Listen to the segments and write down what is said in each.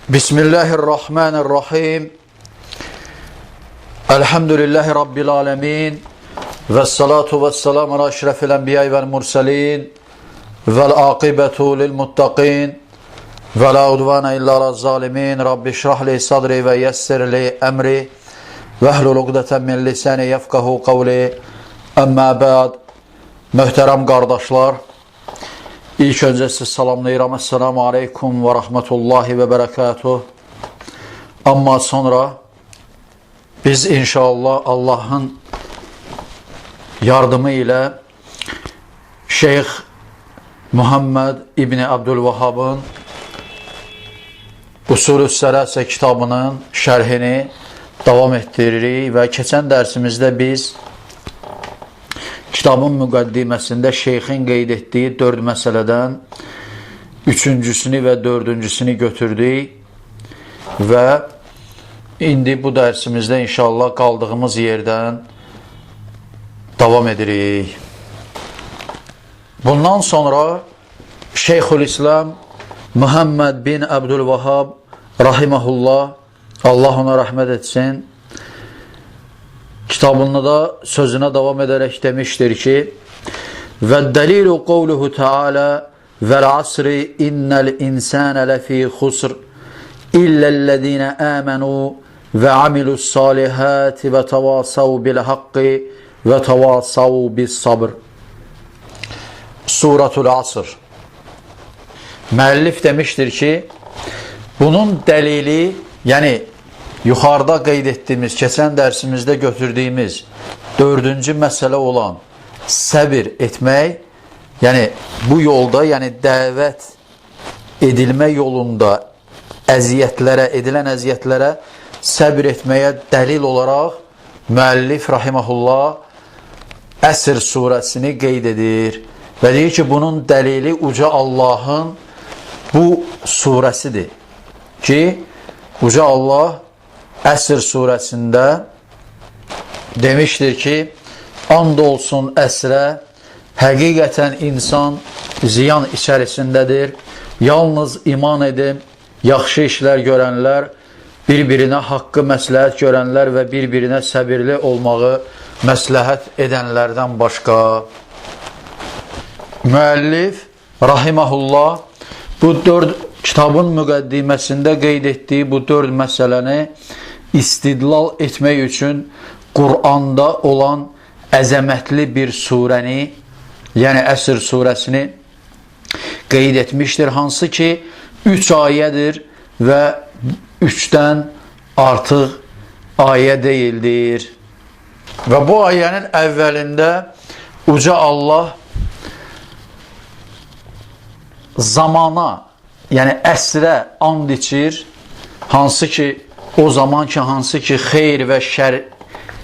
Bismillahirrahmanirrahim. Elhamdülillahi Rabbil alemin. Və salatu və selamu ala eşrefil enbiya vel murselin. Vel aqibetu lil muttaqin. Və la udvana illa ala zalimin. Rabbi şrah li sadri və yessir li emri. Və hlul uqdeten min lisani yefkahu qavli. Əmmə bəd. Möhtərəm qardaşlar, İlk öncə sizi salamlayıram. Esselamu aleykum və rəhmətullahi və bərəkatuh. Amma sonra biz inşallah Allahın yardımı ilə Şeyx Muhammed İbni Abdülvəhabın Usulü Sələsə kitabının şərhini davam etdiririk və keçən dərsimizdə biz kitabın müqəddiməsində şeyxin qeyd etdiyi dörd məsələdən üçüncüsünü və dördüncüsünü götürdük və indi bu dərsimizdə inşallah qaldığımız yerdən davam edirik. Bundan sonra Şeyxülislam Muhammed bin Abdülvahhab rahimehullah, Allah ona rəhmət etsin, kitabında da sözünə davam edərək demişdir ki: "Və delilu qovluhu Teala vel asri innel insane lefî husr illellezine amenu ve amilus salihati ve tevasav bil hakki ve tevasav bis sabr." Suratul Asr. Müəllif demişdir ki, bunun dəlili, yəni yuxarıda qeyd etdiyimiz, keçən dərsimizdə götürdüyümüz dördüncü məsələ olan səbir etmək, yəni bu yolda, yəni dəvət edilmə yolunda əziyyətlərə, edilən əziyyətlərə səbir etməyə dəlil olaraq müəllif rahimehullah Əsr surəsini qeyd edir və deyir ki, bunun dəlili uca Allahın bu surəsidir ki, uca Allah Əsr surəsində demişdir ki, and olsun əsrə, həqiqətən insan ziyan içərisindədir. Yalnız iman edib, yaxşı işlər görənlər, bir-birinə haqqı məsləhət görənlər və bir-birinə səbirli olmağı məsləhət edənlərdən başqa. Müəllif rahimehullah bu dörd kitabın müqəddiməsində qeyd etdiyi bu dörd məsələni istidlal etmək üçün Quranda olan əzəmətli bir surəni, yəni Əsr surəsini qeyd etmişdir. Hansı ki, 3 ayədir və 3-dən artıq ayə deyildir. Və bu ayənin əvvəlində uca Allah zamana, yəni əsrə and içir, hansı ki, o zaman ki, hansı ki, xeyr və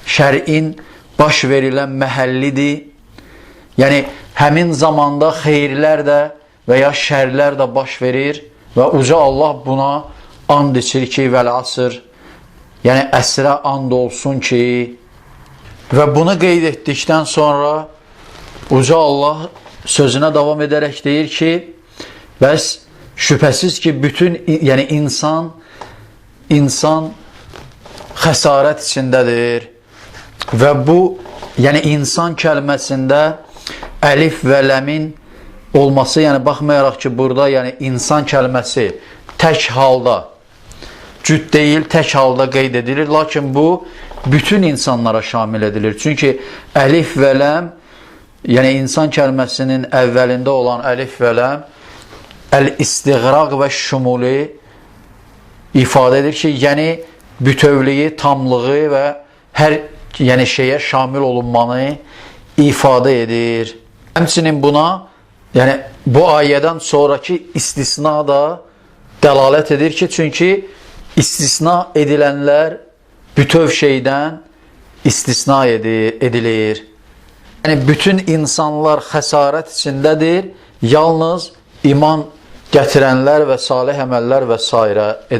şərin baş verilən məhəllidir. Yəni, həmin zamanda xeyirlər də və ya şərlər də baş verir və uca Allah buna and içir ki, vəl asr, yəni əsrə and olsun ki, və bunu qeyd etdikdən sonra uca Allah sözünə davam edərək deyir ki, bəs şübhəsiz ki, bütün, yəni insan xəsarət içindədir və bu, yəni insan kəlməsində əlif və ləmin olması, yəni baxmayaraq ki, burada yəni insan kəlməsi tək halda, cüt deyil, tək halda qeyd edilir, lakin bu bütün insanlara şamil edilir. Çünki əlif və ləm, yəni insan kəlməsinin əvvəlində olan əlif və ləm əl-istiğraq və şumuli ifadə edir ki, yəni bütövlüyü, tamlığı və hər yəni şeyə şamil olunmanı ifadə edir. Həmçinin buna, yəni bu ayədən sonraki istisna da dəlalət edir ki, çünki istisna edilənlər bütöv şeydən istisna edilir. Yəni bütün insanlar xəsarət içindədir, yalnız iman gətirənlər və salih əməllər və s.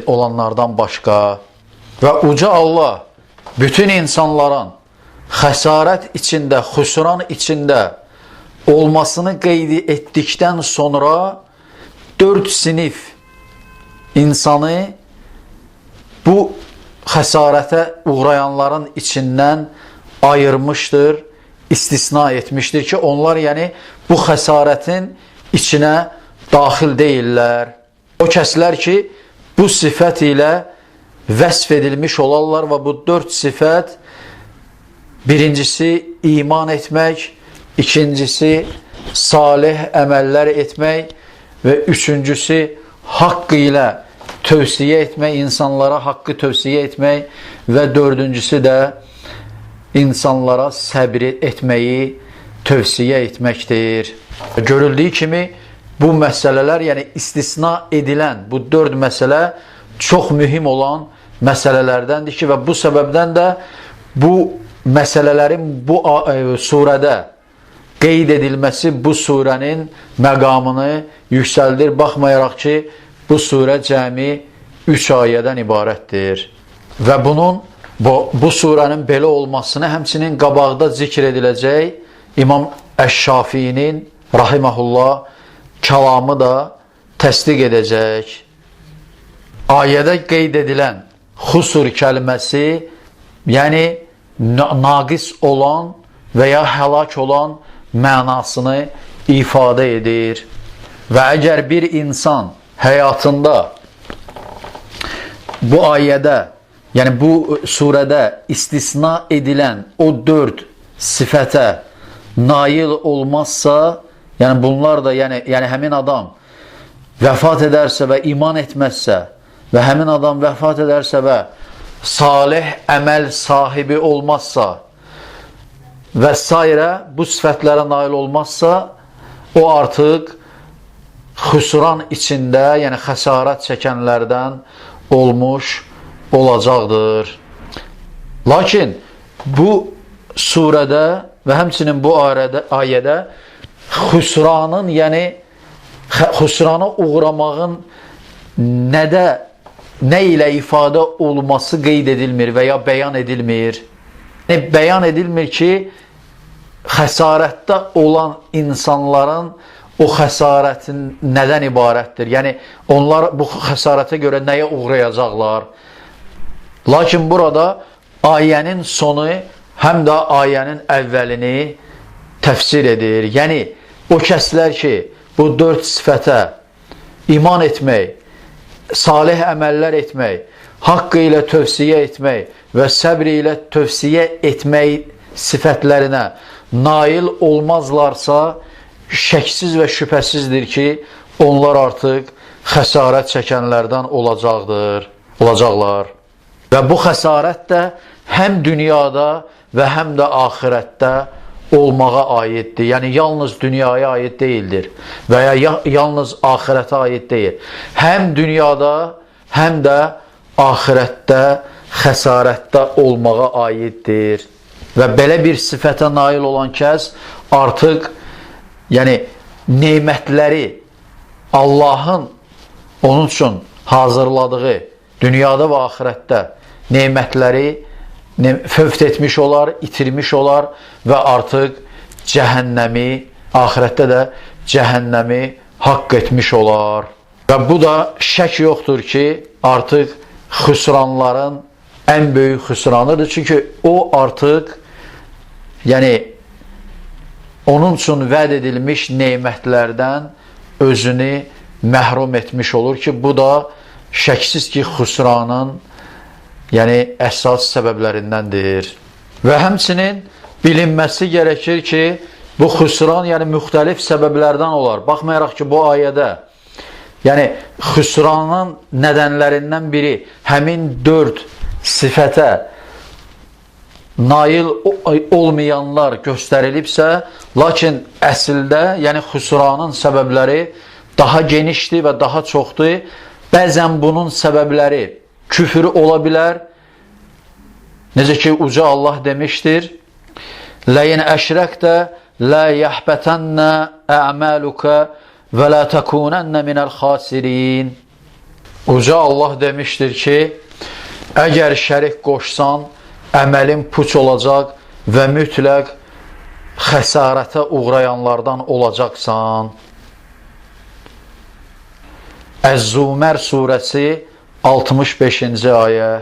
olanlardan başqa. Və uca Allah bütün insanların xəsarət içində, xüsran içində olmasını qeyd etdikdən sonra dörd sinif insanı bu xəsarətə uğrayanların içindən ayırmışdır, istisna etmişdir ki, onlar yəni bu xəsarətin içinə daxil deyirlər. O kəslər ki, bu sifət ilə vəsf edilmiş olarlar və bu dörd sifət birincisi iman etmək, ikincisi salih əməllər etmək və üçüncüsü haqqı ilə tövsiyə etmək, insanlara haqqı tövsiyə etmək və dördüncüsü də insanlara səbr etməyi tövsiyə etməkdir. Görüldüyü kimi bu məsələlər, yəni istisna edilən bu dörd məsələ çox mühim olan məsələlərdəndir ki, və bu səbəbdən də bu məsələlərin bu surədə qeyd edilməsi bu surənin məqamını yüksəldir. Baxmayaraq ki, bu surə cəmi 3 ayədən ibarətdir. Və bunun bu surənin belə olmasını həmçinin qabaqda zikr ediləcək İmam Əş-Şafiinin rahimehullah kəlamı da təsdiq edəcək. Ayədə qeyd edilən xusur kəlməsi, yəni naqis olan və ya həlak olan mənasını ifadə edir. Və əgər bir insan həyatında bu ayədə, yəni bu surədə istisna edilən o dörd sifətə nail olmazsa, yəni bunlar da, yəni həmin adam vəfat edərsə və iman etməzsə və həmin adam vəfat edərsə və salih əməl sahibi olmazsa və sairə bu sifətlərə nail olmazsa, o artıq xüsran içində, yəni xəsarət çəkənlərdən olmuş olacaqdır. Lakin bu surədə və həmçinin bu ayədə xüsranın, yəni xüsrana uğramağın nə ilə ifadə olması qeyd edilmir və ya bəyan edilmir. Yəni, bəyan edilmir ki, xəsarətdə olan insanların o xəsarətin nədən ibarətdir? Yəni, onlar bu xəsarətə görə nəyə uğrayacaqlar? Lakin burada ayənin sonu həm də ayənin əvvəlini təfsir edir. Yəni, o kəslər ki, bu dörd sifətə iman etmək, salih əməllər etmək, haqqı ilə tövsiyə etmək və səbr ilə tövsiyə etmək sifətlərinə nail olmazlarsa, şəksiz və şübhəsizdir ki, onlar artıq xəsarət çəkənlərdən olacaqlar. Və bu xəsarət də həm dünyada və həm də axirətdə olmağa aiddir. Yəni, yalnız dünyaya aid deyildir və ya yalnız axirətə aid deyil. Həm dünyada, həm də axirətdə xəsarətdə olmağa aiddir. Və belə bir sifətə nail olan kəs artıq, yəni nemətləri Allahın onun üçün hazırladığı dünyada və axirətdə nemətləri fövt etmiş olar, itirmiş olar və artıq cəhənnəmi, axirətdə də cəhənnəmi haqq etmiş olar. Və bu da şək yoxdur ki, artıq xüsranların ən böyük xüsranıdır. Çünki o artıq, yəni onun üçün vəd edilmiş nemətlərdən özünü məhrum etmiş olur ki, bu da şəksiz ki, xüsranın, yəni əsas səbəblərindəndir. Və həmçinin bilinməsi gərəkir ki, bu xüsran, yəni müxtəlif səbəblərdən olar. Baxmayaraq ki, bu ayədə, yəni xüsranın nədənlərindən biri həmin dörd sifətə nail olmayanlar göstərilibsə, lakin əsldə, yəni xüsranın səbəbləri daha genişdir və daha çoxdur. Bəzən bunun səbəbləri küfür ola bilər. Necə ki, Uca Allah demişdir: "Ləyin əşrəktə la yahbətənnə a'maluka və la təkunənnə minəl xasirin." Uca Allah demişdir ki, əgər şərik qoşsan, əməlin puç olacaq və mütləq xəsarətə uğrayanlardan olacaqsan. Əz-Zumər surəsi 65-ci ayə.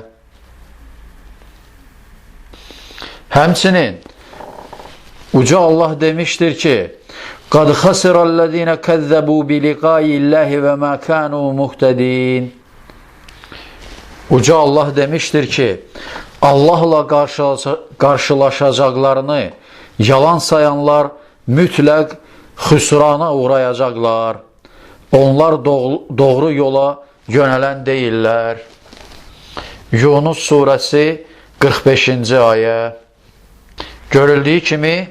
Həmçinin Uca Allah demişdir ki: "Qad xasirəl-lezine kəzzəbu bi liqaillahi və ma kanu muhtədin." Uca Allah demişdir ki, Allahla qarşılaşacaqlarını yalan sayanlar mütləq xüsrana uğrayacaqlar. Onlar doğru yola yönələn deyillər. Yunus surəsi 45-ci ayə. Görüldüyü kimi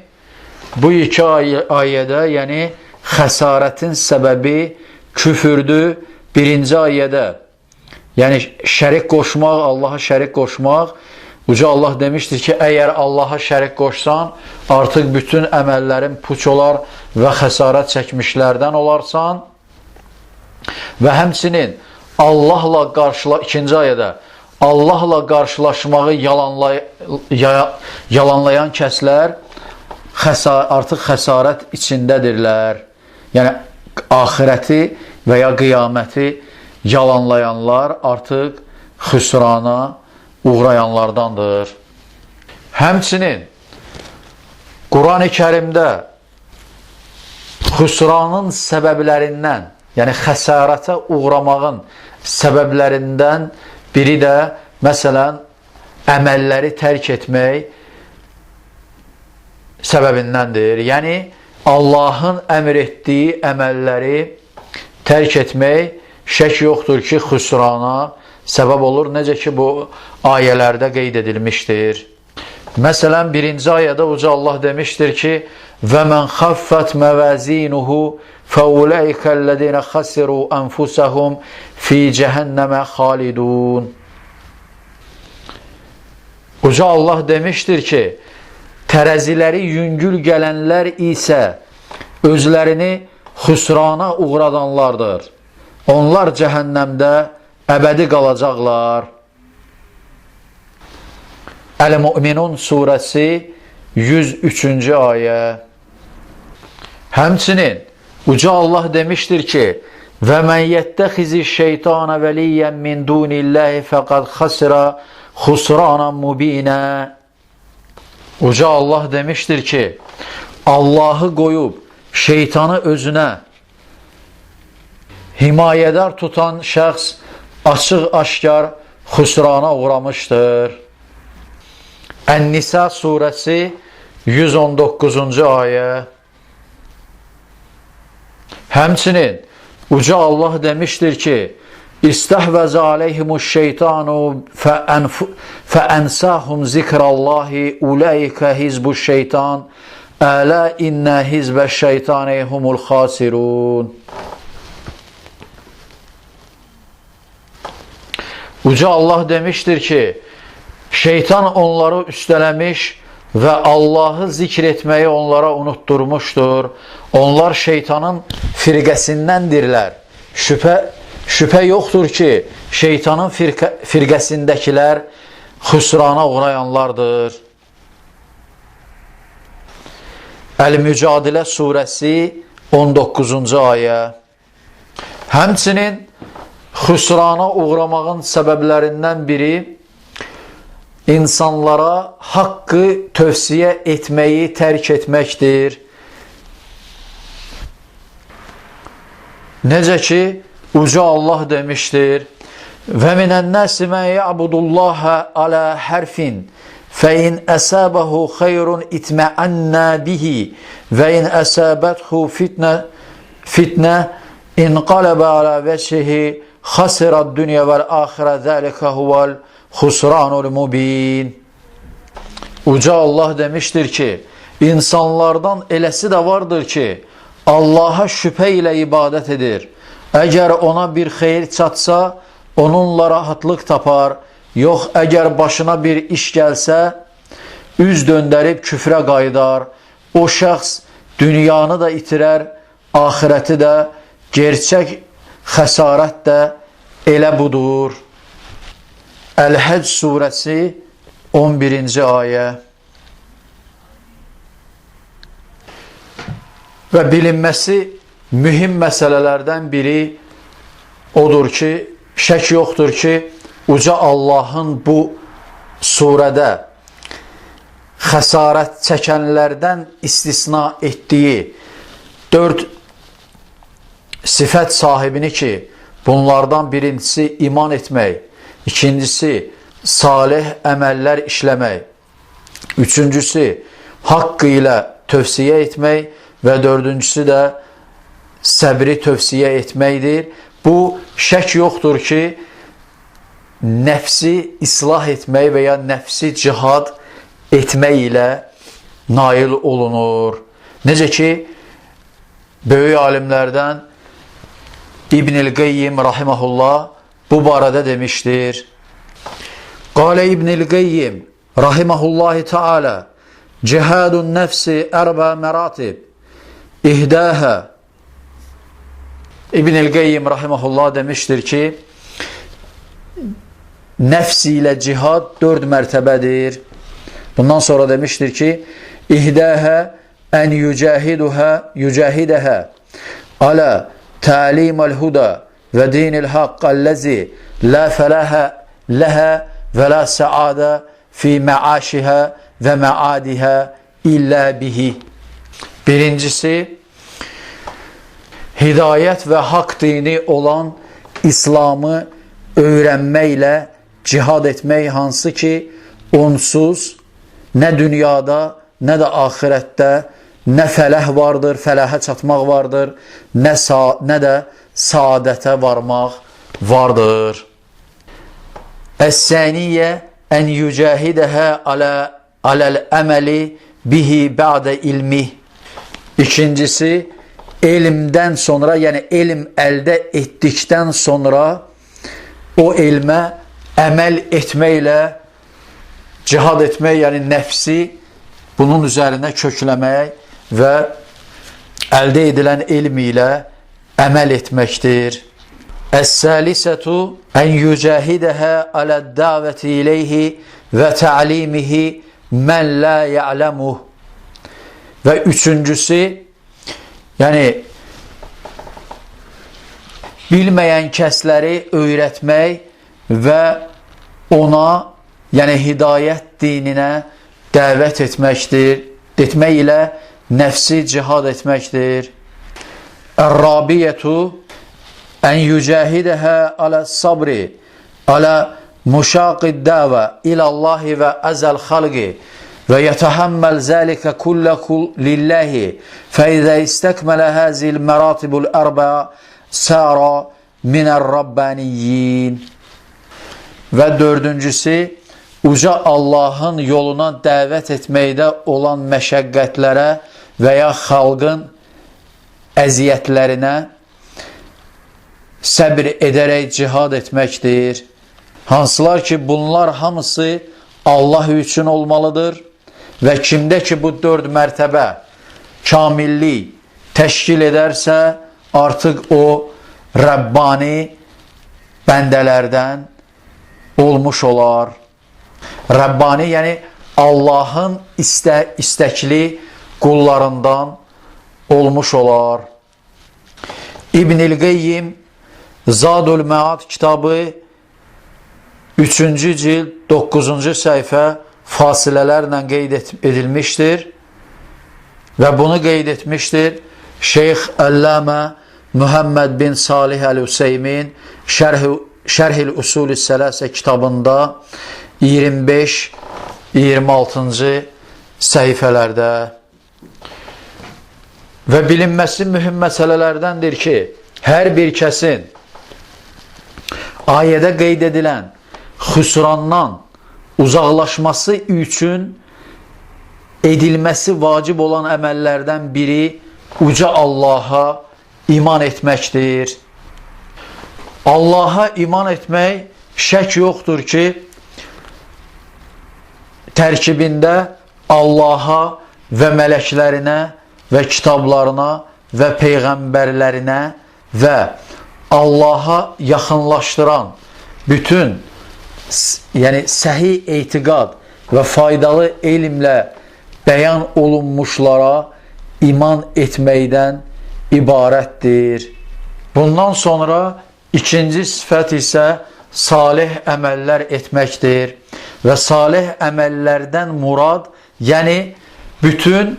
bu iki ayədə, yəni xəsarətin səbəbi küfürdür. Birinci ayədə, yəni şərik qoşmaq, Allaha şərik qoşmaq. Uca Allah demişdir ki, əgər Allaha şərik qoşsan, artıq bütün əməllərin puç olar və xəsarət çəkmişlərdən olarsan. Və həmçinin Allahla ikinci ayədə Allahla qarşılaşmağı yalanlayan kəslər artıq xəsarət içindədirlər. Yəni axirəti və ya qiyaməti yalanlayanlar artıq xüsrana uğrayanlardandır. Həmçinin Quran-ı Kərimdə xüsranın səbəblərindən, yəni xəsarətə uğramağın səbəblərindən biri də məsələn əməlləri tərk etmək səbəbindəndir. Yəni Allahın əmr etdiyi əməlləri tərk etmək şək yoxdur ki, xüsrana səbəb olur. Necə ki, bu ayələrdə qeyd edilmişdir. Məsələn, birinci ayədə Uca Allah demişdir ki, və mən xaffət məvəzinuhu fəulaikəl-ləzinə xasiru ənfusəhum fi cəhənnəmə xalidun. Uca Allah demişdir ki, tərəziləri yüngül gələnlər isə özlərini xüsrana uğradanlardır. Onlar cəhənnəmdə əbədi qalacaqlar. Əl-Mü'minun surəsi 103-cü ayə. Həmçinin Uca Allah demişdir ki, və mən yəttəxizi şeytana vəliyyən min dunillahi fəqad xasira xusranan mubinə. Uca Allah demişdir ki, Allahı qoyub şeytanı özünə himayədar tutan şəxs açıq-aşkar xüsrana uğramışdır. Ən-Nisa surəsi 119-cu ayə. Həmçinin Uca Allah demişdir ki, İstəhvəzə aleyhimuş-şeytanu fəənsahum zikrallahi ulaikə hizbuş-şeytan ələ innə hizbəş-şeytani humul xasirun. Uca Allah demişdir ki, şeytan onları üstələmiş və Allahı zikr etməyi onlara unutturmuşdur. Onlar şeytanın firqəsindəndirlər. Şübhə yoxdur ki, şeytanın firqəsindəkilər xüsrana uğrayanlardır. Əl-Mücadilə surəsi 19-cu ayə. Həmçinin xüsrana uğramağın səbəblərindən biri insanlara haqqı tövsiyə etməyi tərk etməkdir. Necə ki, Uca Allah demişdir: "Və minən-nasi men ya'budullaha ala harfin fe in asabahu hayrun itma'anna bihi və in asabethu fitne inqalaba ala vecihi xasirad dünya vel ahire zalika huvel husranul mubin." Uca Allah demişdir ki, insanlardan eləsi də vardır ki, Allaha şübhə ilə ibadət edir. Əgər ona bir xeyir çatsa, onunla rahatlıq tapar. Yox, əgər başına bir iş gəlsə, üz döndərib küfrə qayıdar. O şəxs dünyanı da itirər, axirəti də, gerçək xəsarət də elə budur. Əl-Həcc surəsi 11-ci ayə. Və bilinməsi mühim məsələlərdən biri odur ki, Şək yoxdur ki, uca Allahın bu surədə xəsarət çəkənlərdən istisna etdiyi 4 sifət sahibini ki, bunlardan birincisi iman etmək, ikincisi salih əməllər işləmək, üçüncüsü haqqı ilə tövsiyə etmək və dördüncüsü də səbri tövsiyə etməkdir. Bu, şək yoxdur ki, nəfsi islah etmək və ya nəfsi cihad etmək ilə nail olunur. Necə ki, böyük alimlərdən İbnül Qeyyim rahimehullah bu barədə demişdir. Qale İbnül Qeyyim rahimehullahi teala cihadun nefsi erba meratib ihdaha. İbnül Qeyyim rahimehullah demişdir ki, nəfs ilə cihad 4 mərtəbədir. Bundan sonra demişdir ki, İhdəhə ən yücahidəhə alə təliməl huda və dinil haqq əlləzi la fələhə ləhə və la səadə fi məaşihə və məadihə illə bihi. Birincisi, hidayət və haqq dini olan İslamı öyrənməklə cihad etmək, hansı ki, onsuz nə dünyada, nə də axirətdə nə fələh vardır, fələhə çatmaq vardır, nə də saadətə varmaq vardır. Əs-səniyyə ən yücahidəhə aləl əməli bihi bə'də ilmih. İkincisi, elmdən sonra, yəni elm əldə etdikdən sonra o elmə əməl etməklə cihad etmək, yəni nəfsi bunun üzərinə kökləmək və əldə edilən elm ilə əməl etməkdir. Əs-salisətu ən yücahidəhə aləd-davəti ileyhi və tə'limihi mən la ya'lemuh. Və üçüncüsü, yəni bilməyən kəsləri öyrətmək və ona, yəni hidayət dininə dəvət etməkdir. Etmək ilə nəfsi cihad etməkdir. Ər-rabiyyətu ən yücahidəhə alə-sabri alə muşaqid dəvə ilallahi və əzəl xalqi və yetəhəmməl zəlikə kulləhu lillahi fəizə istəkmələ həzil məratibul ərbəə sara minər-rabbaniyyin. Və dördüncüsü, uca Allahın yoluna dəvət etməkdə olan məşəqqətlərə və ya xalqın əziyyətlərinə səbr edərək cihad etməkdir. Hansılar ki, bunlar hamısı Allah üçün olmalıdır və kimdə ki bu 4 mərtəbə kamillik təşkil edərsə, artıq o Rəbbani bəndələrdən olmuş olar. Rəbbani, yəni Allahın istəkli qullarından olmuş olar. İbnül Qeyyim Zadül Məad kitabı 3-cü cild 9-cu səhifə fasilələrlə qeyd edilmişdir və bunu qeyd etmişdir Şeyx Əllamə Muhammed bin Salih Əl-Hüseymin Şərhil Usulü Sələsə kitabında 25-26-cı səhifələrdə. Və bilinməsi mühüm məsələlərdəndir ki, hər bir kəsin ayədə qeyd edilən xüsrandan uzaqlaşması üçün edilməsi vacib olan əməllərdən biri uca Allaha iman etməkdir. Allaha iman etmək şək yoxdur ki, tərkibində Allaha və mələklərinə və kitablarına və peyğəmbərlərinə və Allaha yaxınlaşdıran bütün, yəni səhih etiqad və faydalı elmlə bəyan olunmuşlara iman etməkdən ibarətdir. Bundan sonra İkinci sifət isə salih əməllər etməkdir. Və salih əməllərdən murad, yəni bütün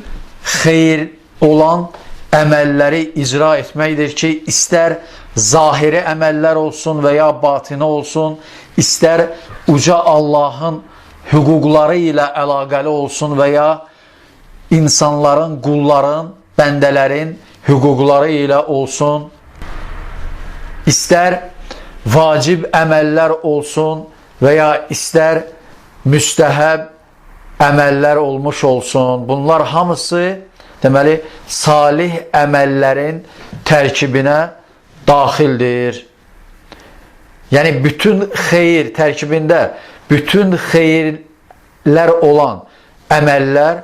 xeyir olan əməlləri icra etməkdir ki, istər zahiri əməllər olsun və ya batini olsun, istər uca Allahın hüquqları ilə əlaqəli olsun və ya insanların, qulların, bəndələrin hüquqları ilə olsun, istər vacib əməllər olsun və ya istər müstəhəb əməllər olmuş olsun. Bunlar hamısı deməli salih əməllərin tərkibinə daxildir. Yəni bütün xeyir tərkibində bütün xeyirlər olan əməllər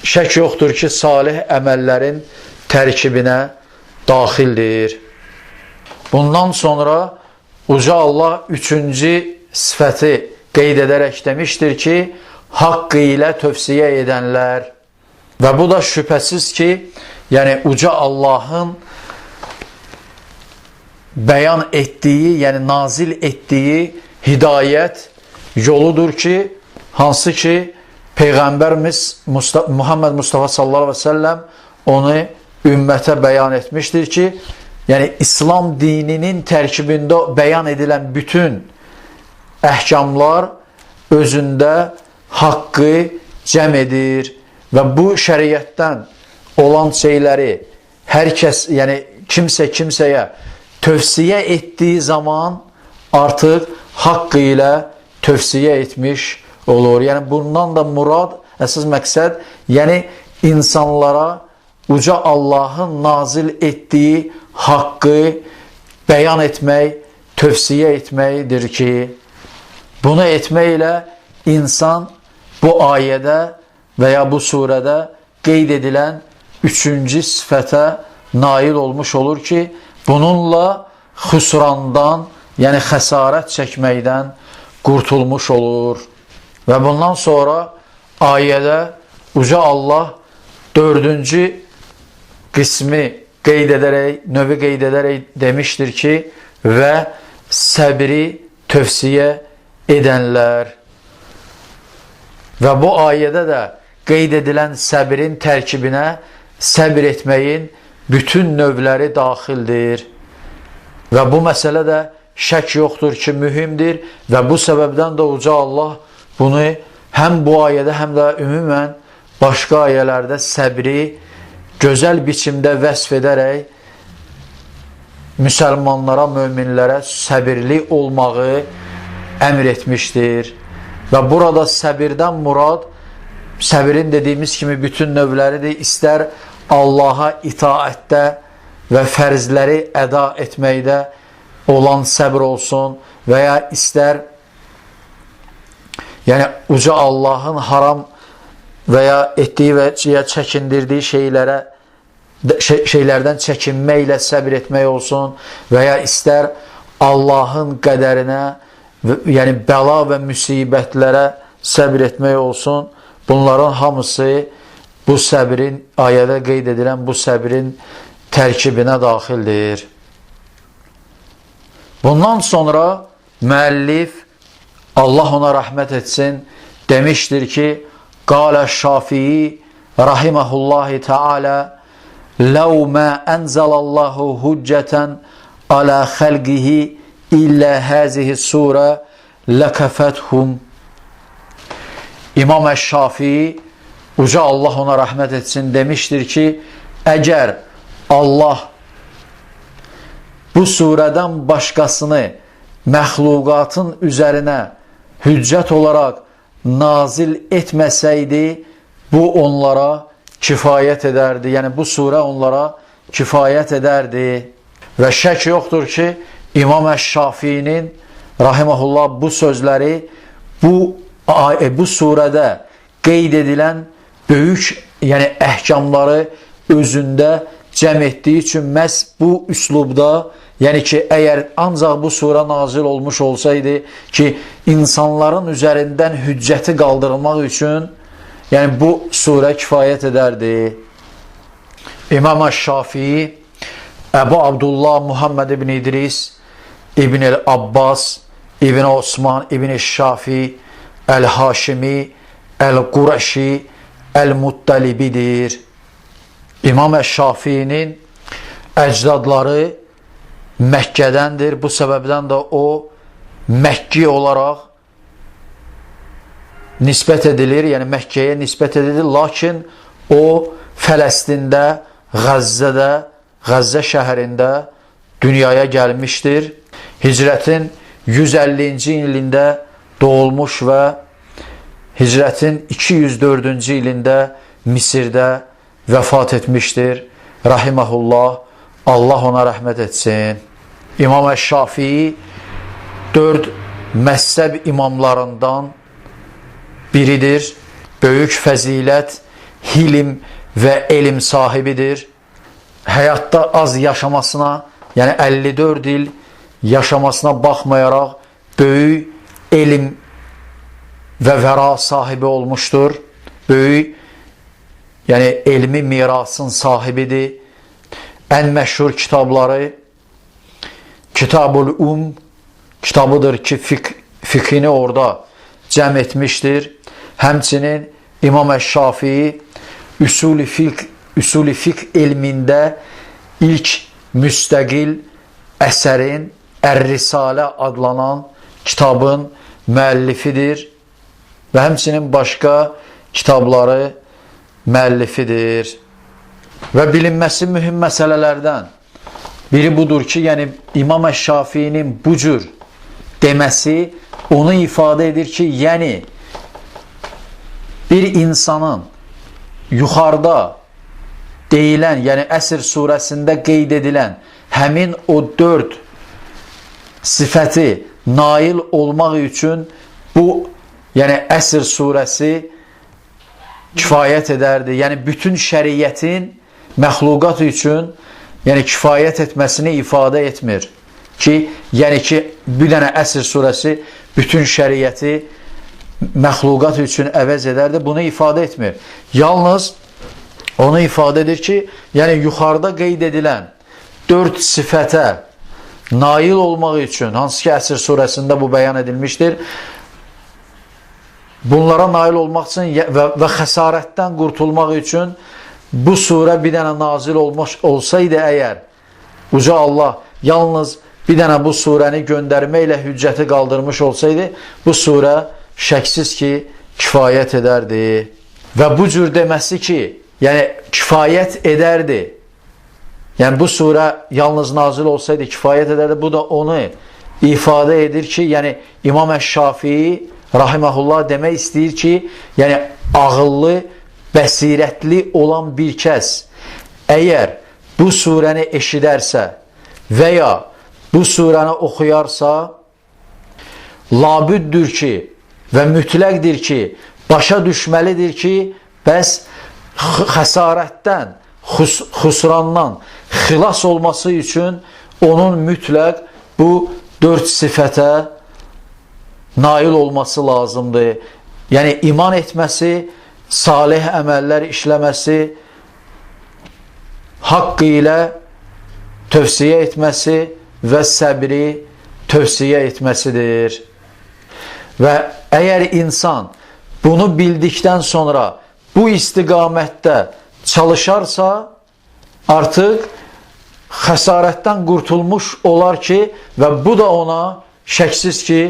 şək yoxdur ki, salih əməllərin tərkibinə daxildir. Bundan sonra Uca Allah üçüncü sifəti qeyd edərək demişdir ki, haqqı ilə tövsiyə edənlər. Və bu da şübhəsiz ki, yəni Uca Allahın bəyan etdiyi, yəni nazil etdiyi hidayət yoludur ki, hansı ki Peyğəmbərimiz Muhammed Mustafa sallallahu əleyhi və səlləm onu ümmətə bəyan etmişdir ki, yəni İslam dininin tərkibində bəyan edilən bütün əhkamlar özündə haqqı cəm edir və bu şəriətdən olan şeyləri hər kəs, yəni kimsə kimsəyə tövsiyə etdiyi zaman artıq haqqı ilə tövsiyə etmiş olur. Yəni bundan da murad, əsas məqsəd, yəni insanlara uca Allahın nazil etdiyi haqqı bəyan etmək, tövsiyə etməkdir ki, bunu etməklə insan bu ayədə və ya bu surədə qeyd edilən üçüncü sifətə nail olmuş olur ki, bununla xüsrandan, yəni xəsarət çəkməkdən qurtulmuş olur. Və bundan sonra ayədə uca Allah dördüncü qismi qeyd edərək, növü qeyd edərək demişdir ki, və səbri tövsiyə edənlər. Və bu ayədə də qeyd edilən səbrin tərkibinə səbr etməyin bütün növləri daxildir. Və bu məsələ də şək yoxdur ki, mühimdir və bu səbəbdən də uca Allah bunu həm bu ayədə, həm də ümumən başqa ayələrdə səbri gözəl biçimdə vəsf edərək müsəlmanlara, möminlərə səbirli olmağı əmr etmişdir. Və burada səbirdən murad, səbirin dediyimiz kimi bütün növləridir. İstər Allaha itaətdə və fərzləri əda etməkdə olan səbr olsun və ya istər yəni uca Allahın haram və ya etdiyi və ya çəkindirdiyi şeylərdən çəkinməklə səbr etmək olsun və ya istər Allahın qədərinə, yəni bəla və müsibətlərə səbr etmək olsun. Bunların hamısı bu səbrin, ayədə qeyd edilən bu səbrin tərkibinə daxildir. Bundan sonra müəllif, Allah ona rəhmət etsin, demişdir ki, Qalə Şafii rahimehullahi teala Ləv mə ənzəlallahu hüccətən alə xəlqihi illə həzihi surə ləkəfəthum. İmam Əş-Şafii, uca Allah ona rəhmət etsin, demişdir ki, əgər Allah bu surədən başqasını məxluqatın üzərinə hüccət olaraq nazil etməsəydi, bu onlara kifayət edərdi. Yəni bu surə onlara kifayət edərdi. Və şək yoxdur ki, İmam Əş-Şafiinin rahimehullah bu sözləri bu surədə qeyd edilən böyük, yəni əhkamları özündə cəm etdiyi üçün məhz bu üslubda, yəni ki, əgər ancaq bu surə nazil olmuş olsaydı ki, insanların üzərindən hüccəti qaldırmaq üçün, yəni bu surə kifayət edərdi. İmam Əş-Şafii, Əbu Abdullah Muhammed ibn İdris İbn Abbas, İbn Osman, İbn Şafi, Əl-Haşimi, Əl-Qurəşi, Əl-Muttalibidir. İmam Əş-Şafinin əcdadları Məkkədəndir. Bu səbəbdən də o Məkki olaraq nisbət edilir, yəni Məkkəyə nisbət edilir. Lakin o Fələstində, Qəzzədə, Qəzzə şəhərində dünyaya gəlmişdir. Hicrətin 150-ci ilində doğulmuş və hicrətin 204-cü ilində Misirdə vəfat etmişdir. Rahiməhullah, Allah ona rəhmət etsin. İmam Əş-Şafii 4 məzhəb imamlarından biridir. Böyük fəzilət, hilim və elm sahibidir. Həyatda az yaşamasına, yəni 54 il yaşamasına baxmayaraq böyük elm və vəra sahibi olmuşdur. Böyük, yəni elmi mirasın sahibidir. Ən məşhur kitabları Kitabul Um kitabıdır ki, fikhini orada cəm etmişdir. Həmçinin İmam Əş-Şafii üsul-i fiqh elmində ilk müstəqil əsərin Ər-Risalə adlanan kitabın müəllifidir və həmçinin başqa kitabları müəllifidir. Və bilinməsi mühüm məsələlərdən biri budur ki, yəni İmam Əş-Şafinin bu cür deməsi onu ifadə edir ki, yəni bir insanın yuxarıda deyilən, yəni Əsr surəsində qeyd edilən həmin o 4 sifəti nail olmaq üçün bu, yəni Əsr surəsi kifayət edərdi. Yəni bütün şəriətin məxluqat üçün yəni kifayət etməsini ifadə etmir. Ki, yəni ki, bir dənə Əsr surəsi bütün şəriəti məxluqat üçün əvəz edərdi. Bunu ifadə etmir. Yalnız onu ifadə edir ki, yəni yuxarıda qeyd edilən 4 sifətə nail olmaq üçün, hansı ki Əsr surəsində bu bəyan edilmişdir, bunlara nail olmaq üçün və xəsarətdən qurtulmaq üçün bu surə bir dənə nazil olmuş olsaydı əgər, Uca Allah yalnız bir dənə bu surəni göndərməklə hüccəti qaldırmış olsaydı, bu surə şəksiz ki, kifayət edərdi. Və bu cür deməsi ki, yəni kifayət edərdi. Yəni bu surə yalnız nazil olsaydı kifayət edərdi. Bu da onu ifadə edir ki, yəni İmam Əş-Şafii rahiməhullah demək istəyir ki, yəni ağıllı, bəsirətli olan bir kəs əgər bu surəni eşidərsə və ya bu surəni oxuyarsa, labüddür ki və mütləqdir ki, başa düşməlidir ki, bəs xəsarətdən, xüsrandan xilas olması üçün onun mütləq bu 4 sifətə nail olması lazımdır. Yəni iman etməsi, salih əməllər işləməsi, haqqı ilə tövsiyə etməsi və səbri tövsiyə etməsidir. Və əgər insan bunu bildikdən sonra bu istiqamətdə çalışarsa, artıq xəsarətdən qurtulmuş olar ki, və bu da ona şəksiz ki,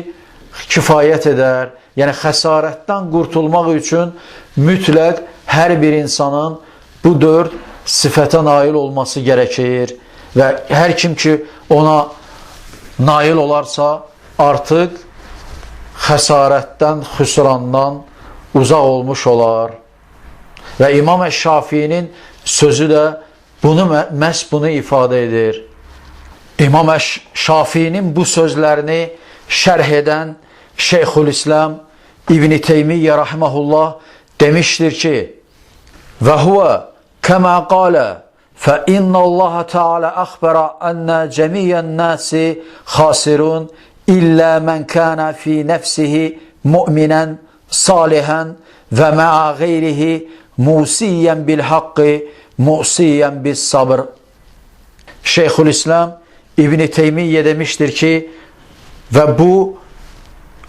kifayət edər. Yəni xəsarətdən qurtulmaq üçün mütləq hər bir insanın bu 4 sifətə nail olması gərəkir. Və hər kim ki ona nail olarsa, artıq xəsarətdən, xüsrandan uzaq olmuş olar. Və İmam Əş-Şafinin sözü də bunu, məhz bunu ifadə edir. İmam Əş-Şafinin bu sözlərini şərh edən Şeyxülislam İbn Teymiyyə rahimehullah demişdir ki: "Və huve kəma qalə fə innallaha taala əxbara enne cemiyen nasi xasirun illə men kana fi nefsihi mu'minen salihan və ma'a gayrihi musiyen bil haqqi musiyen bis sabr." Şeyxülislam İbn Teymiyyə demişdir ki, və bu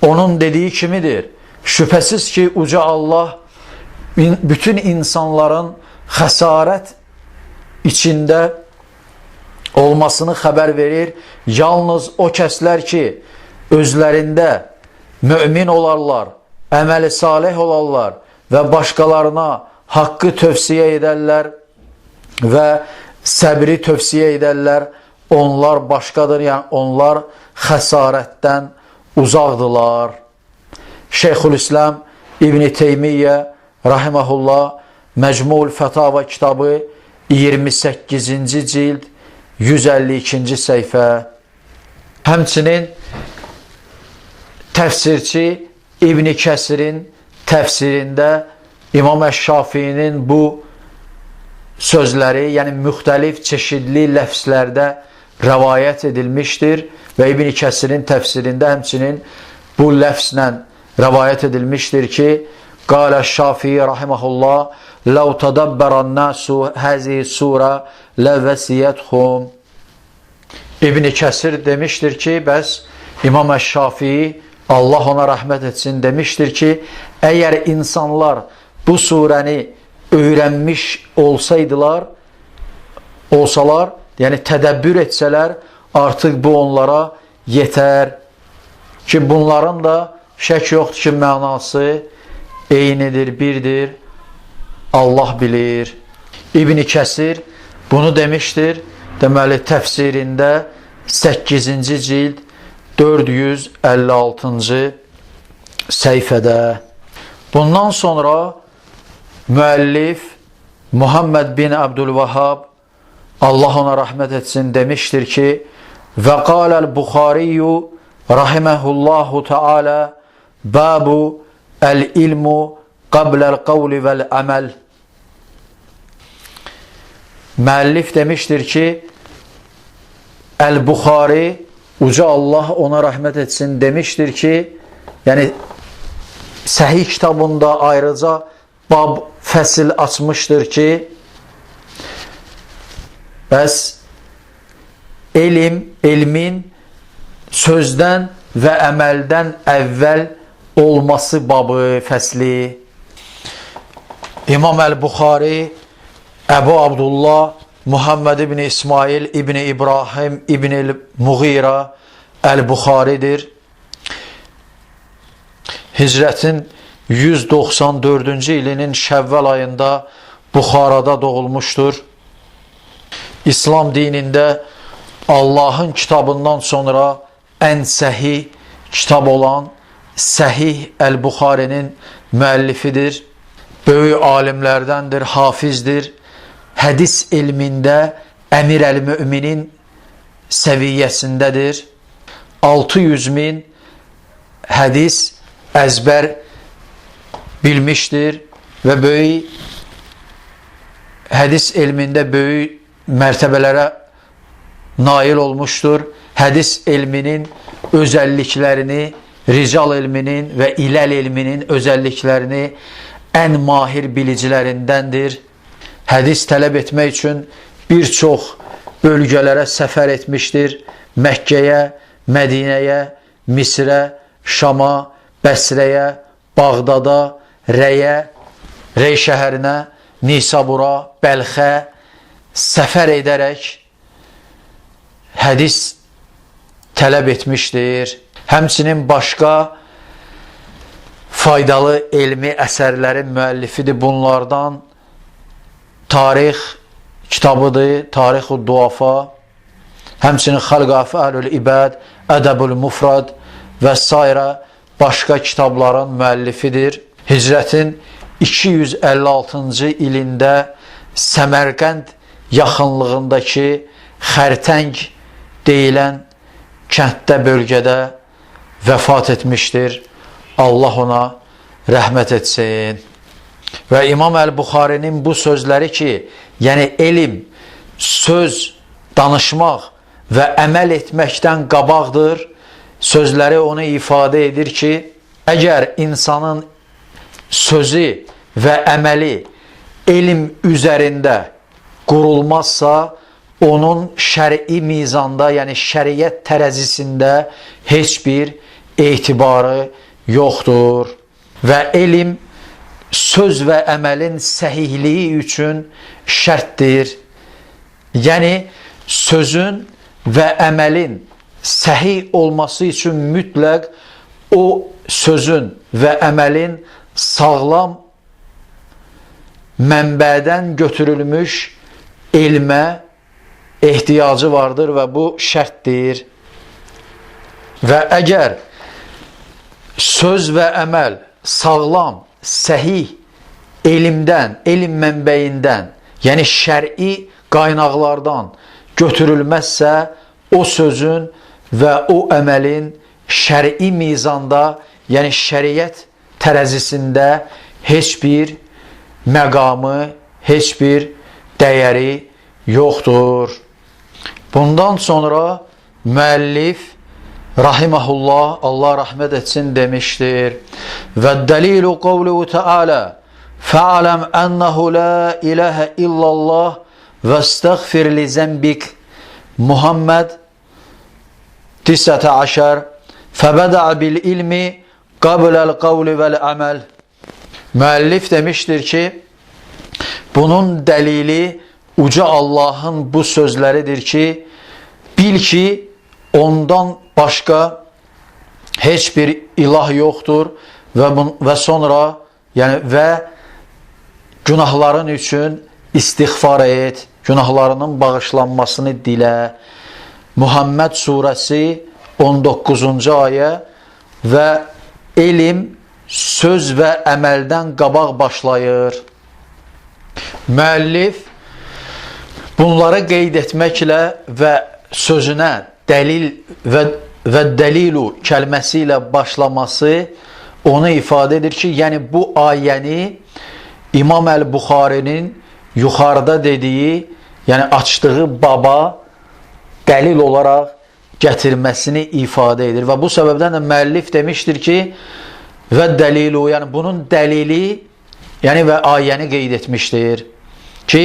onun dediyi kimidir. Şübhəsiz ki, Uca Allah bütün insanların xəsarət içində olmasını xəbər verir. Yalnız o kəslər ki, özlərində mömin olarlar, əməli salih olarlar və başqalarına haqqı tövsiyə edərlər və səbri tövsiyə edərlər, onlar başqadır, yəni onlar xəsarətdən uzaqdırlar. Şeyxülislam İbn Teymiyyə rahimehullah Mecmu'l Fetava kitabı 28-ci cild 152-ci səhifə. Həmçinin təfsirçi İbn Kəsirin təfsirində İmam Əş-Şafiinin bu sözləri, yəni müxtəlif çeşidli ləfslərdə rəvayət edilmişdir və İbn Kəsirin təfsirində həmçinin bu ləfslə rəvayət edilmişdir ki, Qalə Şafii rahimehullah "Ləv tədəbbəran nasu hazihi sura ləvəsiyəthum." İbn Kəsir demişdir ki, bəs İmam Əş-Şafii Allah ona rəhmət etsin demişdir ki, əgər insanlar bu surəni öyrənmiş olsalar, yəni tədəbbür etsələr, artıq bu onlara yetər ki, bunların da şək yoxdur ki, mənası eynidir, birdir. Allah bilir. İbn Kəsir bunu demişdir. Deməli təfsirində 8-ci cild 456-cı səhifədə. Bundan sonra müəllif Muhammed bin Abdülvahhab Allah ona rəhmət etsin demişdir ki, və qaləl Buxariyyu rahimehullahu teala babu el-ilmu qabləl qavli vəl-əməl. Müəllif demişdir ki, Əl-Buxari uca Allah ona rəhmət etsin demişdir ki, yəni Səhih kitabında ayrıca bab fəsil açmışdır ki, bəs elm, elmin sözdən və əməldən əvvəl olması babı, fəsli. İmam Əl-Buxari, Əbu Abdullah, Muhammed ibn İsmail ibn İbrahim ibn Muğira Əl-Buxaridir. Hicrətin 194-cü ilinin Şəvvəl ayında Buxarada doğulmuşdur. İslam dinində Allahın kitabından sonra ən səhih kitab olan Səhih Əl-Buxarinin müəllifidir. Böyük alimlərdəndir, hafizdir. Hədis elmində Əmir əl-Müminin səviyyəsindədir. 600 min hədis əzbər bilmişdir və böyük hədis elmində böyük mərtəbələrə nail olmuşdur. Hədis elminin özəlliklərini, rical elminin və iləl elminin özəlliklərini ən mahir bilicilərindəndir. Hədis tələb etmək üçün bir çox bölgələrə səfər etmişdir. Məkkəyə, Mədinəyə, Misrə, Şama, Bəsrəyə, Bağdada, Rəyə, Rey şəhərinə, Nisabura, Bəlxə səfər edərək hədis tələb etmişdir. Həmçinin başqa faydalı elmi əsərlərin müəllifidir. Bunlardan tarix kitabıdır, Tarix-u Duafa, həmçinin Xalq Əfəlül İbəd, Ədəbül Mufrad və sairə başqa kitabların müəllifidir. Hicrətin 256-cı ilində Səmərqənd yaxınlığındakı Xərtəng deyilən kənddə, bölgədə vəfat etmişdir. Allah ona rəhmət etsin. Və İmam Əl-Buxarinin bu sözləri ki, yəni elm, söz, danışmaq və əməl etməkdən qabaqdır, sözləri onu ifadə edir ki, əgər insanın sözü və əməli elm üzərində qurulmazsa, onun şəri mizanda, yəni şəriət tərəzisində heç bir etibarı yoxdur. Və elm söz və əməlin səhihliyi üçün şərtdir. Yəni sözün və əməlin səhih olması üçün mütləq o sözün və əməlin sağlam mənbədən götürülmüş elmə ehtiyacı vardır və bu şərtdir. Və əgər söz və əməl sağlam, səhih elmdən, elm mənbəyindən, yəni şəri qaynaqlardan götürülməzsə, o sözün və o əməlin şəri mizanda, yəni şəriət tərəzisində heç bir məqamı, heç bir dəyəri yoxdur. Bundan sonra müəllif rahimehullah, Allah rəhmət etsin demişdir. Və dəlilu qavluhu Teala fa'lem ennehu la ilahe illallah və estəğfir li zənbik. Muhammed 19 fəbədə bil ilmi qabləl qavli vəl əməl. Müəllif demişdir ki, bunun dəlili uca Allahın bu sözləridir ki, bil ki, ondan başqa heç bir ilah yoxdur və sonra, yəni və günahların üçün istiğfar et, günahlarının bağışlanmasını dilə. Muhammed surəsi 19-cu ayə və elm söz və əməldən qabaq başlayır. Müəllif bunları qeyd etməklə və sözünə dəlil və dəlilu kəlməsi ilə başlaması onu ifadə edir ki, yəni bu ayəni İmam Əl-Buxarinin yuxarıda dediyi, yəni açdığı baba dəlil olaraq gətirməsini ifadə edir. Və bu səbəbdən də müəllif demişdir ki, və dəlilu, yəni bunun dəlili, yəni və ayəni qeyd etmişdir ki,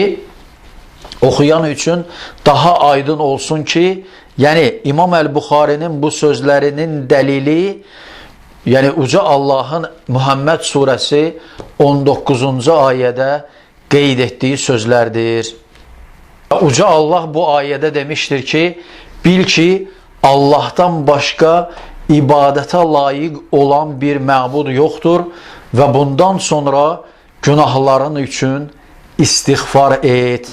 oxuyan üçün daha aydın olsun ki, yəni İmam Əl-Buxarinin bu sözlərinin dəlili, yəni uca Allahın Muhammed surəsi 19-cu ayədə qeyd etdiyi sözlərdir. Uca Allah bu ayədə demişdir ki, bil ki, Allahdan başqa ibadətə layiq olan bir məbud yoxdur və bundan sonra günahların üçün istiğfar et.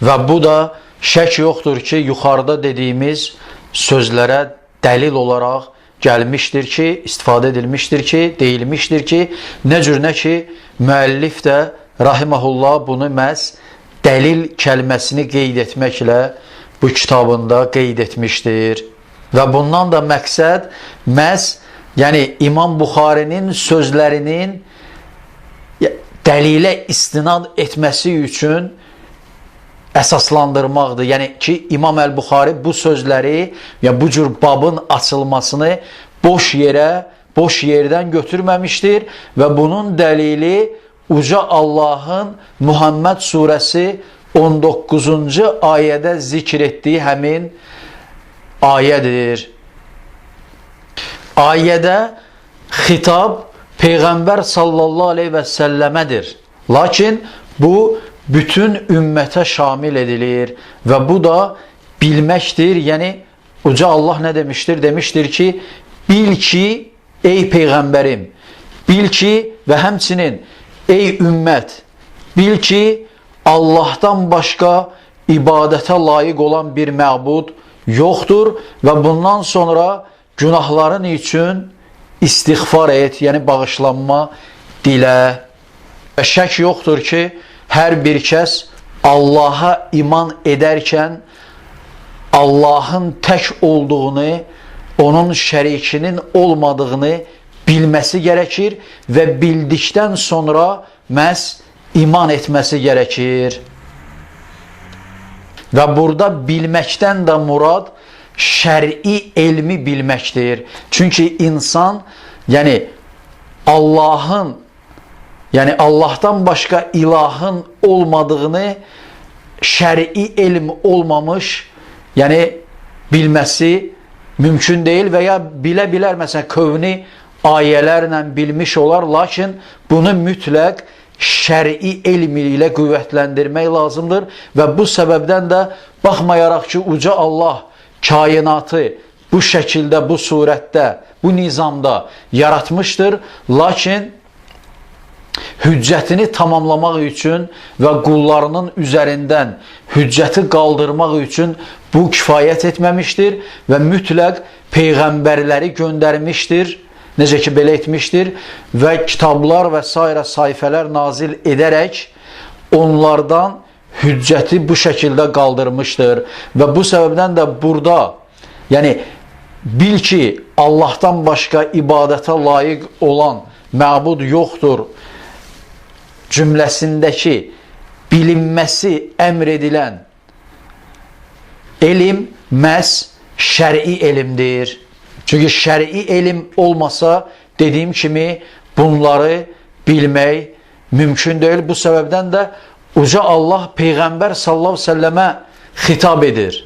Və bu da şək yoxdur ki, yuxarıda dediyimiz sözlərə dəlil olaraq gəlmişdir ki, istifadə edilmişdir ki, deyilmişdir ki, nə cür nə ki, müəllif də rahimehullah bunu məhz dəlil kəlməsini qeyd etməklə bu kitabında qeyd etmişdir. Və bundan da məqsəd məhz, yəni İmam Buxarinin sözlərinin dəlilə istinad etməsi üçün əsaslandırmaqdır. Yəni ki, İmam Əl-Buxari bu sözləri, ya bu cür babın açılmasını boş yerə, boş yerdən götürməmişdir və bunun dəlili uca Allahın Muhammed surəsi 19-cu ayədə zikr etdiyi həmin ayədir. Ayədə xitab Peyğəmbər sallallahu aleyhi və səlləmədir. Lakin bu bütün ümmətə şamil edilir və bu da bilməkdir. Yəni uca Allah nə demişdir? Demişdir ki, bil ki ey Peyğəmbərim, bil ki və həmçinin ey ümmət, bil ki Allahdan başqa ibadətə layiq olan bir məbud yoxdur və bundan sonra günahların üçün istiğfar et, yəni bağışlanma dilə. Və şək yoxdur ki, hər bir kəs Allaha iman edərkən Allahın tək olduğunu, onun şərikinin olmadığını bilməsi gərəkir və bildikdən sonra məhz iman etməsi gərəkir. Və burada bilməkdən də murad şər'i elmi bilməkdir. Çünki insan, yəni Allahın, yəni Allahdan başqa ilahın olmadığını şəri elm olmamış, yəni bilməsi mümkün deyil və ya bilə bilər, məsələn, kövni ayələrlə bilmiş olar, lakin bunu mütləq şəri elm ilə qüvvətləndirmək lazımdır və bu səbəbdən də baxmayaraq ki, uca Allah kainatı bu şəkildə, bu surətdə, bu nizamda yaratmışdır, lakin hüccətini tamamlamaq üçün və qullarının üzərindən hüccəti qaldırmaq üçün bu kifayət etməmişdir və mütləq peyğəmbərləri göndərmişdir, necə ki belə etmişdir və kitablar və sairə sayfələr nazil edərək onlardan hüccəti bu şəkildə qaldırmışdır və bu səbəbdən də burada, yəni bil ki, Allahdan başqa ibadətə layiq olan məbud yoxdur cümləsindəki bilinməsi əmr edilən elm məhz şəri elmdir. Çünki şəri elm olmasa, dediyim kimi bunları bilmək mümkün deyil. Bu səbəbdən də uca Allah Peyğəmbər sallallahu əleyhi və səlləmə xitab edir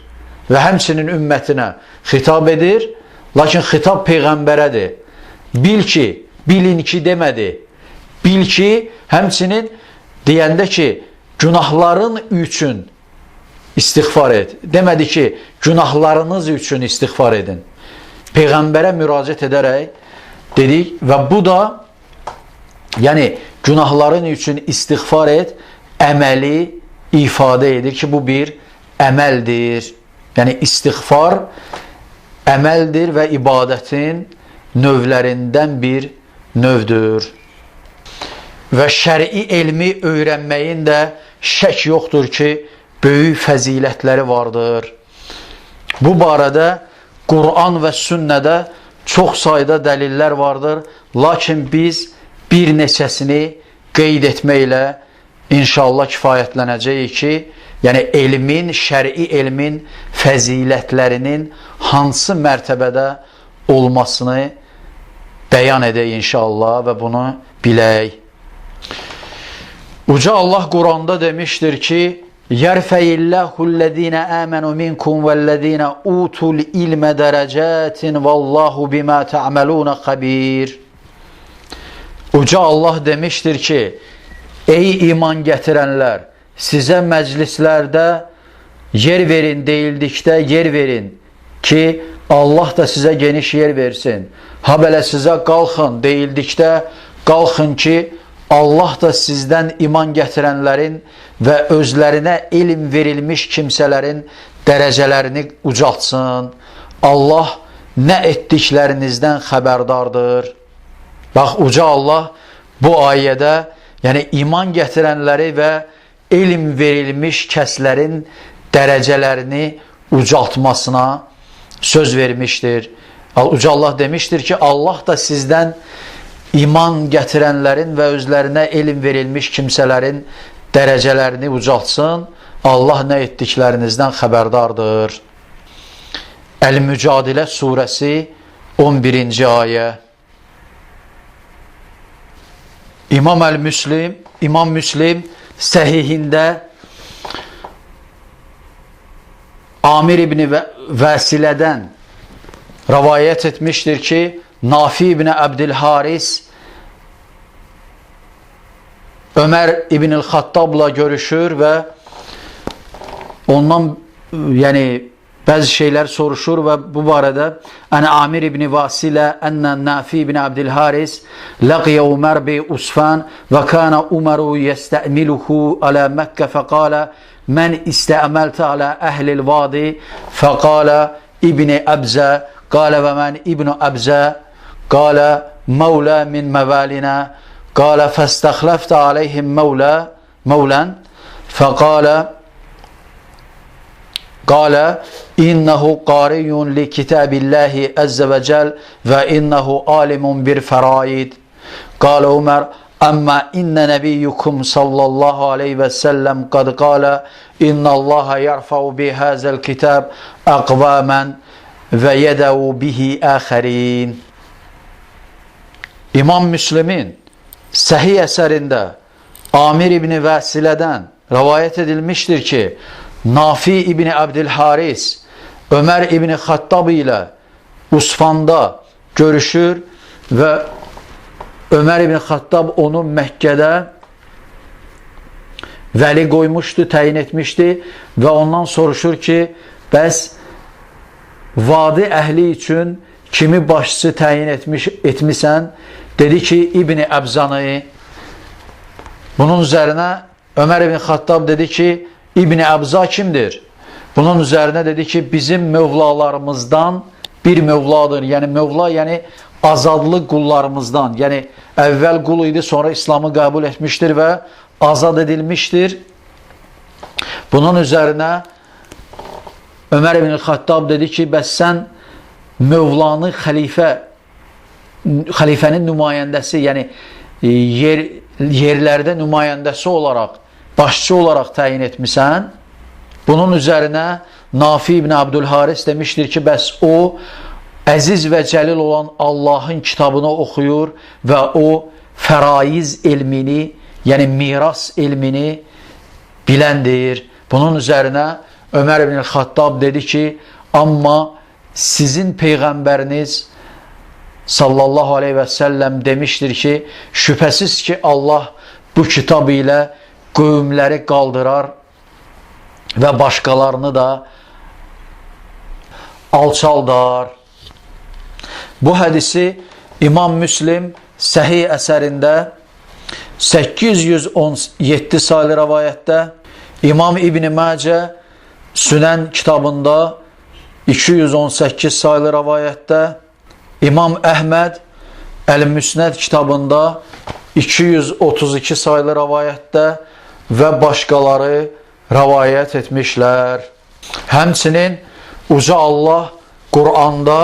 və həmçinin ümmətinə xitab edir. Lakin xitab Peyğəmbərədir. Bil ki, bilin ki demədi. Bil ki, həmçinin deyəndə ki, günahların üçün istiğfar et. Demədi ki, günahlarınız üçün istiğfar edin. Peyğəmbərə müraciət edərək dedik və bu da, yəni günahların üçün istiğfar et, əməli ifadə edir ki, bu bir əməldir. Yəni istiğfar əməldir və ibadətin növlərindən bir növdür. Və şəri elmi öyrənməyin də şək yoxdur ki, böyük fəzilətləri vardır. Bu barədə Quran və sünnədə çox sayda dəlillər vardır. Lakin biz bir neçəsini qeyd etməklə inşallah kifayətlənəcəyik ki, yəni elmin, şəri elmin fəzilətlərinin hansı mərtəbədə olmasını bəyan edək inşallah və bunu bilək. Uca Allah Quranda demişdir ki, Yərfəilləhüllezine amenu minkum vellezine utul ilme derecatin vallahu bima ta'malun xabir. Uca Allah demişdir ki, ey iman gətirənlər, sizə məclislərdə yer verin deyildikdə yer verin ki, Allah da sizə geniş yer versin. Ha belə sizə qalxın deyildikdə qalxın ki, Allah da sizdən iman gətirənlərin və özlərinə elm verilmiş kimsələrin dərəcələrini ucaltsın. Allah nə etdiklərinizdən xəbərdardır. Bax, uca Allah bu ayədə, yəni iman gətirənləri və elm verilmiş kəslərin dərəcələrini ucaltmasına söz vermişdir. Uca Allah demişdir ki, Allah da sizdən iman gətirənlərin və özlərinə elm verilmiş kimsələrin dərəcələrini ucaltsın. Allah nə etdiklərinizdən xəbərdardır. Əl-Mücadilə surəsi 11-ci ayə. İmam Müslim səhihində Amir ibn Vəsilədən rəvayət etmişdir ki, Nafi ibn Əbdülharis Ömər ibn Xattabla görüşür və ondan yəni bəzi şeylər soruşur və bu barədə Ənə Amir ibn Vasilə ənə Nafi ibn Əbdülharis ləqiyə Umər bi Usfan və kana Uməru yəstəmiluhu alə Məkkə fəqalə mən istəməltə alə əhlil vadi fəqalə İbni Əbzə qalə və mən İbn Əbzə qalə məvlə min məvəlinə qalə fəstəxləftə aleyhim məvlən fəqalə qalə innehu qariyyun li kitabillahi əzzə və cəl və innehu alimun bir fəraid. Qalə Ömər əmmə innə nəbiyyukum sallallahu aleyhi və səlləm qad qalə innallaha yarfa'u bi həzəl kitab əqvamən və yədəu bihi əxərin. İmam Müslimin səhih əsərində Amir ibn Vəsilədən rəvayət edilmişdir ki, Nafi İbni Əbdülharis Ömər İbni Xattab ilə Usfanda görüşür və Ömər İbni Xattab onu Məkkədə vəli qoymuşdu, təyin etmişdi və ondan soruşur ki, bəs vadi əhli üçün kimi başçı təyin etmisən? Dedi ki, İbni Əbzanı. Bunun üzərinə Ömər İbni Xattab dedi ki, İbni Əbza kimdir? Bunun üzərinə dedi ki, bizim mövlalarımızdan bir mövladır. Yəni mövla, yəni azadlı qullarımızdan. Yəni əvvəl qul idi, sonra İslamı qəbul etmişdir və azad edilmişdir. Bunun üzərinə Ömər İbn Xattab dedi ki, bəs sən mövlanı xəlifənin nümayəndəsi, yəni yerlərdə nümayəndəsi olaraq, başçı olaraq təyin etmisən. Bunun üzərinə Nafi İbn Abdülharis demişdir ki, bəs o əziz və cəlil olan Allahın kitabını oxuyur və o fəraiz elmini, yəni miras elmini biləndir. Bunun üzərinə Ömər İbn Xattab dedi ki, amma sizin peyğəmbəriniz sallallahu aleyhi və səlləm demişdir ki, şübhəsiz ki, Allah bu kitab ilə qövmləri qaldırar və başqalarını da alçaldar. Bu hədisi İmam Müslim Səhih əsərində 817 sayılı rəvayətdə, İmam İbn Məcə Sünən kitabında 218 sayılı rəvayətdə, İmam Əhməd Əl-Müsnəd kitabında 232 sayılı rəvayətdə və başqaları rəvayət etmişlər. Həmçinin Uca Allah Quranda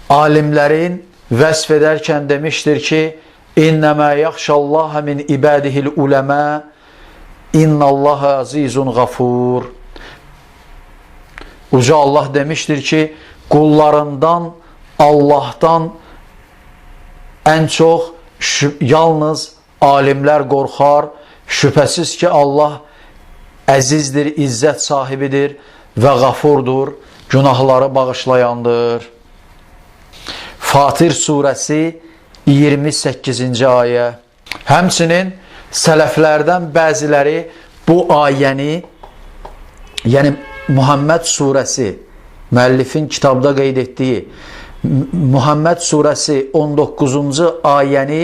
alimlərin vəsf edərkən demişdir ki, İnnəmə yaxşəllaha min ibadihil uləmə, innallaha azizun qafur. Uca Allah demişdir ki, qullarından Allahdan ən çox yalnız alimlər qorxar. Şübhəsiz ki, Allah əzizdir, izzət sahibidir və qafurdur, günahları bağışlayandır. Fatir surəsi 28-ci ayə. Həmçinin sələflərdən bəziləri bu ayəni, yəni Muhammed surəsi, müəllifin kitabda qeyd etdiyi Muhammed surəsi 19-cu ayəni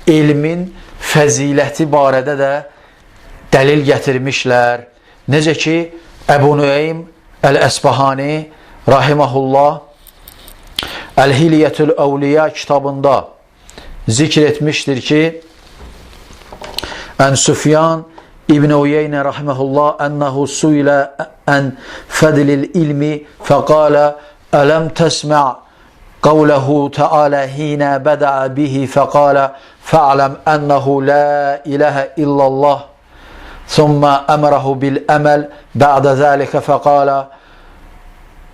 elmin fəziləti barədə də dəlil gətirmişlər. Necə ki, Əbu Nuaym Əl-Əsbahani rahiməhullah Əl-Hilyətül Əvliya kitabında zikr etmişdir ki, Ən Süfyan İbn Uyeynə rahiməhullah ənəhu suilə ən fədlil ilmi fəqalə ələm təsmə' qavləhu təalə hinə bədə bihi fəqalə fə'ləm ənəhu la iləhə illallah ثم أمره بالأمل بعد ذلك فقال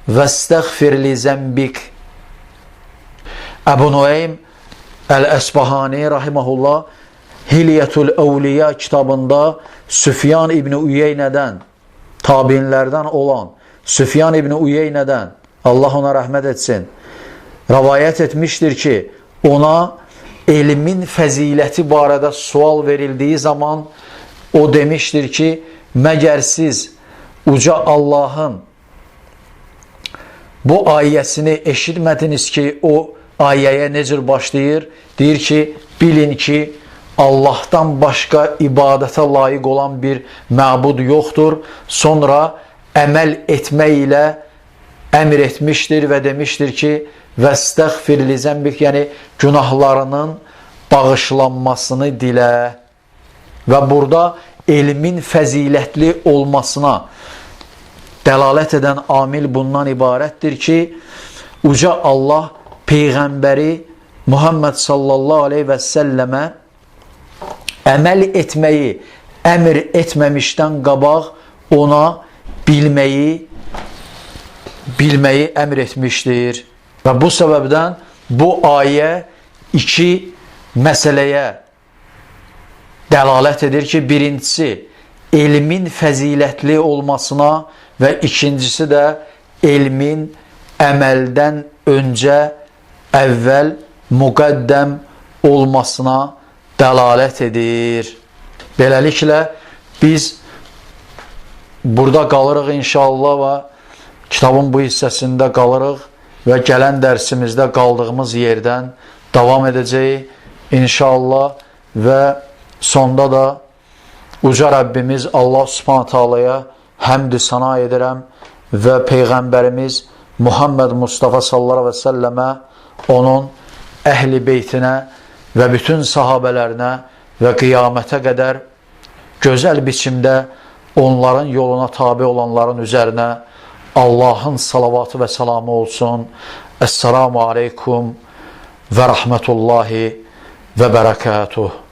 واستغفر لذنبك. Əbu Nuaym Əl-Əsbahani rahimehullah Hilyətül Əvliya kitabında Süfyan İbni Uyeynədən, tabiinlərdən olan Süfyan İbni Uyeynədən, Allah ona rəhmət etsin, rəvayət etmişdir ki, ona elmin fəziləti barədə sual verildiyi zaman o demişdir ki, məgər siz uca Allahın bu ayəsini eşitmədiniz ki, o ayəyə necə başlayır? Deyir ki, bilin ki, Allahdan başqa ibadətə layiq olan bir məbud yoxdur. Sonra əməl etmək ilə əmr etmişdir və demişdir ki, vəstəğfir li zənbik, yəni günahlarının bağışlanmasını dilə. Və burada elmin fəzilətli olmasına dəlalət edən amil bundan ibarətdir ki, uca Allah Peyğəmbəri Muhammed sallallahu aleyhi və səlləmə əməl etməyi əmr etməmişdən qabaq ona bilməyi əmr etmişdir. Və bu səbəbdən bu ayə iki məsələyə dəlalət edir ki, birincisi elmin fəzilətli olmasına və ikincisi də elmin əməldən öncə, əvvəl, müqəddəm olmasına dəlalət edir. Beləliklə, biz burada qalırıq inşallah və kitabın bu hissəsində qalırıq və gələn dərsimizdə qaldığımız yerdən davam edəcəyik inşallah və sonda da uca Rəbbimiz Allah Subhanahu taalaya həmd-ü səna edirəm və Peyğəmbərimiz Muhammed Mustafa sallallahu əleyhi və səlləmə, onun əhli beytinə və bütün sahabələrinə və qiyamətə qədər gözəl biçimdə onların yoluna tabi olanların üzərinə Allahın salavatı və salamı olsun. Əssalamu aleykum və rəhmətullahi və bərəkətuh.